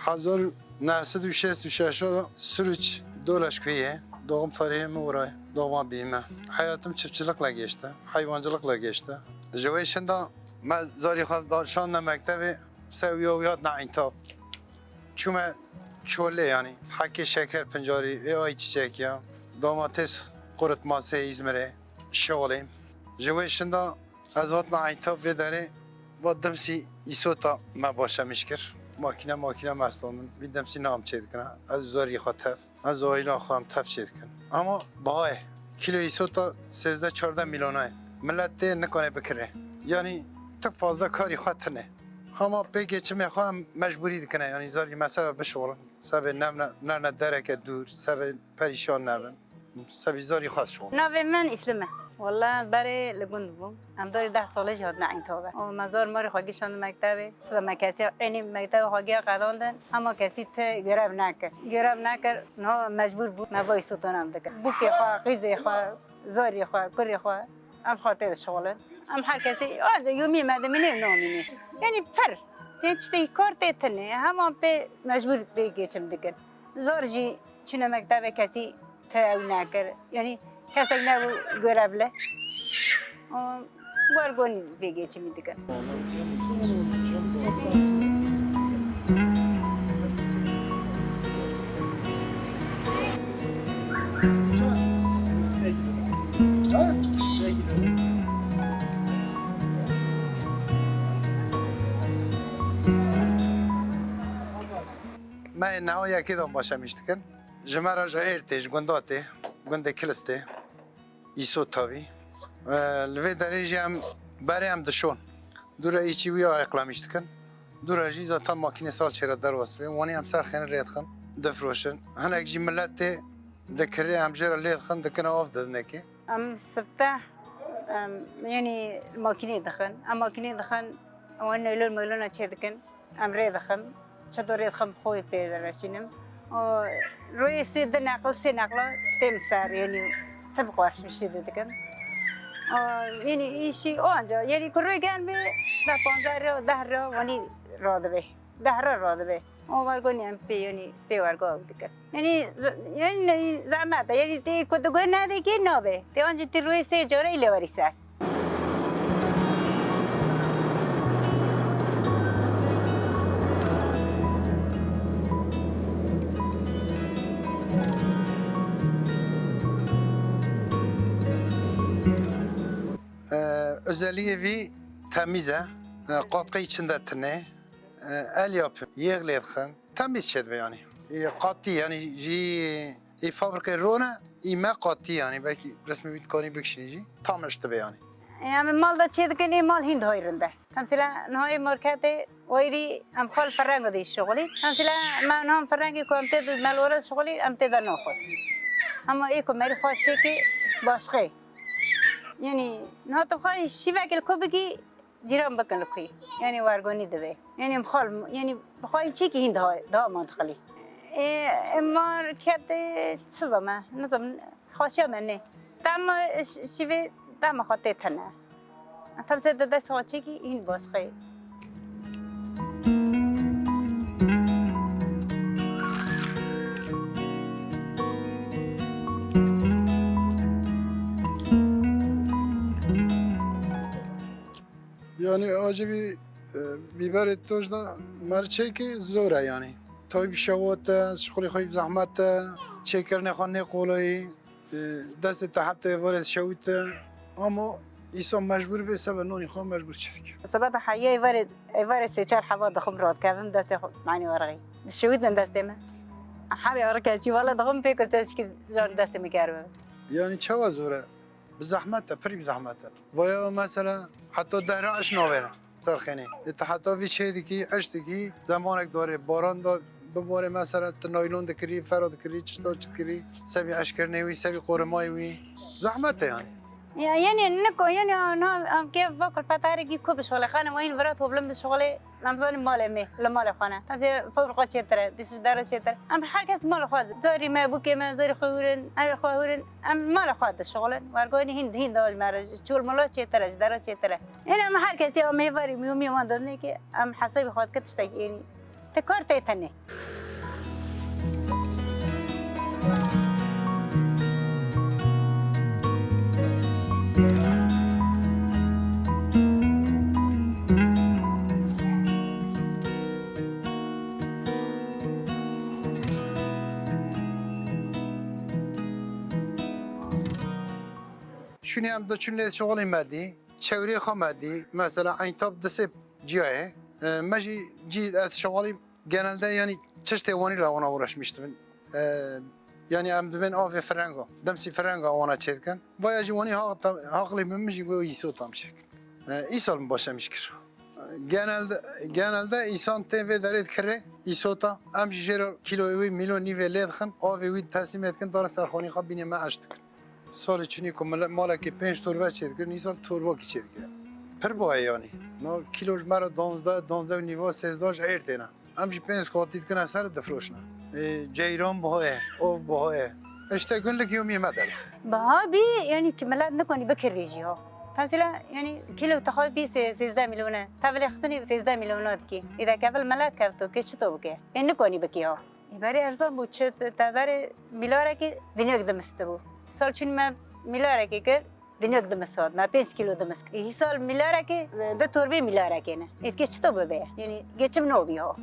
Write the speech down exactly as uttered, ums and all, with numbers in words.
Hezar û neh sed û şêst û şeş de Suruç Doleşkuyê doğum tarihê min wira ye. Doğma büyüme. Hayatım çiftçilikle geçti, hayvancılıkla geçti. Ji wê şinda me zarî xwe da şandine mektebê, se û ya wî hatine Eyntab. Çûme Çolê yanî. Hekê şeker pincarî, ê ayçiçek ya. Domates kurutması İzmir'e. Şolê. Ji wê şinda ez hatime Eyntab vê derê. Va dimsî îsota me başemiş kir. Makîne makîne me standin. Vî dimsî nam çêdikine. Ez zarî xwe tev. Ez aîla xwe em tev çêdikin. Ama baha ye. Kîlo îsota sêzdeh çardeh milyon e. Millet tê nikane bikire. Yanî tu fazla karî xwe tine. Hema pê geçimê xwe em mecbûrî dikine. Yanî zarî me sebe bişorin. Sebe nevne, nevne dereke dûr. Sebe perîşan nebin. Sebî zarî xwe şo. Navê min Îslim e. Wela berê li gund bûm. Em dorî deh salê jî hatine Eyntabê. Û me zor marê xwe gişand mektebê. Çiza me kesî eynî mektebê xwe giya qedandin. Hema kesî ti görev nekir. Görev nekir, niha mecbûr bû. Me vay sotan em dikin. Bûkê xwe, qîzê xwe, zorî xwe, kurê xwe. Em xwe tê dişixulin. Em her kesî, ancak yomî me dimînê û namînê. Yanî pir. Pê tiştê kar tê tine. Hema pê mecbûr pê geçim dikin. Zor jî çûne mektebê kesî te ew nekir. Yanî kesek nebû görevli. Û wergonî vê geçimî dikin. Me niha yekê de başemiş dikin. Ji me re ji êr tê, ji gunda tê, gundê Kilis tê, Îso Tavî. E, li vê derê jî em berê em dişon. Dûre îçî wî ya eqlemîş dikin. Dûre jî zaten makînê sal çêre derwas bê. Wanî em ser xênin rê dixin, difroşin. Hinek jî millet tê dikirê, em jê re lê dixin, dikine av didinekê. Em sifte, em, yanî makînê dixin. Em makînê dixin, wan neylon meylona çê dikin. Em rê dixin. Çato rê dixin, xwe pê direşînim. Û rûyê sê di neql, sê neqla têm ser, yanî tib xwarş bir şey de dikim. Û yanî îşî o anca, yanî ku rûyê germ bê, deh panzdeh re, deh re, wanî radibe. Deh re radibe. O wergonî em pê, yanî pê wergo ew dikin. Yanî z-, yanî ne-, zehmet e. Yanî tê ku tu guh nedekî nabe. Tê ancî tê rûyê sê cara î lê werî ser. Ee, özelliği vî temiz e. Ee, katkı içinde tine. Ee, el yapımı, yağ lê dixin. Temiz çêdibe yanî. Ê, qatî yanî jî ê fabrikê rone, ê me qatî yanî belkî resmê wî dikanî bikişînî jî tam eştibe yanî. Em mal da çê dikin, ê mal hîn daha rind e. Temsîla niha ê marketê wayirî em xal ferrengo de şixulî. Temsîla me niha em ferrengê ku em tê de melore şixulî, em tê de naxwe. Hema ê ku merî xwe çêkê başqê. Yanî niha tu xwe şîvekê li ku bigî, cîran bikin li kuyî. Yanî wergonî dibe. Yanî em xal, yanî bi xwe çîkî hîn daha, daha mantiqlî. Ê, ê marketê çi zame, nizam, xweşiya me nê. Tam ş-, şîvê tam xwe tê tene. Tam se de dest xwe çêkî hîn başqe. Yanî acı bir, e, biber et toj da merçekê zor e yanî. Tabii şewat e, şixulê xwe zehmet e, çêkirinê xwe nê qolayî, e, destê te heta êvarê şewit e. Ama îsa mecbur bê sebe nonî xwe mecbur çêdike. Sebeta heyê êvarê, êvarê sê çar heva dixim radikevim destê xwe, manî werxî. Dişewitin destê me. Hevê werxî keçî, wala dixim pê ku te çikî jan destê me kerime. Yanî çawa zor e? Bi zehmet e, pirî bi zehmet e. Vaya mesela heta dehra iş navêne ser xênê. Ê te heta vî çê dikî, iş dikî, zemanek darê, baran da bibarê mesela tu naylon dikirî, fera dikirî, çi to çi dikirî, sebî iş kirinê wî, sebî qoremayê wî. Zehmet e yanî. Ya, yanî niko, yanî na, em kê va kulfetarekî ku bi şolê xane wayîn vira toplum bi şolê. Em zanin malê me, li malê xwe ne. Em zê fewr xwe çêtir e, dişi dara çêtir. Em her kes malê xwe, zarî me, bûkê me, zarî xwe hûrin, em xwe hûrin. Em malê xwe dişixulin. Wergonî hîn, hîn da ji me re, ji çol mala çêtir e, ji dara çêtir e. Ên em her kesî em mêvarî miyûmî wan didinê ki em hesabî xwe dike tiştekî ênî. Te kar tê tenê. Şûnê em diçûn lê şixulî me dî, çewrê xwe me dî, mesela Eyntab di sê ciyayê. E, me jî cî ez şixulî genelde, yanî, çiştê wanî re wana uğraşmıştım. E, yanî em dibên avê firenga, demsî firenga wana çêdikin. Baya jî wanî haq-, haqlî min, min jî wê îsotam çêkin. E, îsal min başlamış kir. Genelde, genelde însan tên vê derê dikirê, îsota. Em jî jê re kîloyê wî mîlo nîvê lê dixin, avê wî teslîmê dikin, dara serxanî xwe bînê me eş dikin. Salê çûnî ku mile-, malekê pênc torbe çêdikirin, îsal torbakî çêdikire. Pir buhayê yanî. No kîlo ji me re duwazdeh, duwazdeh û nîva, sêzdeh ji êr têne. Em jî pênc qatî dikine ser, difroşine. Ê, ceyran buha ye, ov buha ye. Îşte günlük yomiyê me derdixe. Biha bî, yanî ki milet nikonî bikirî jî ha. Mesela, yanî kîlo tixwe bî sê-, sêzdeh milyon e. Tevilê xistinî sêzdeh milyon dikî. Îde kevil milet kevto, kê çito bike? Ê nikonî bikî ha. Ê berê erzan bû, çi te-, te berê mîlarekî dinyek dimistibû. Sal çûn me mîlarekê kir, dinyek dimist hat, me pênc kîlo dimist kir. Îsal mîlarekê, di torbê mîlarekê ne. Êtkê çito bibe? Yanî geçim nobî ha.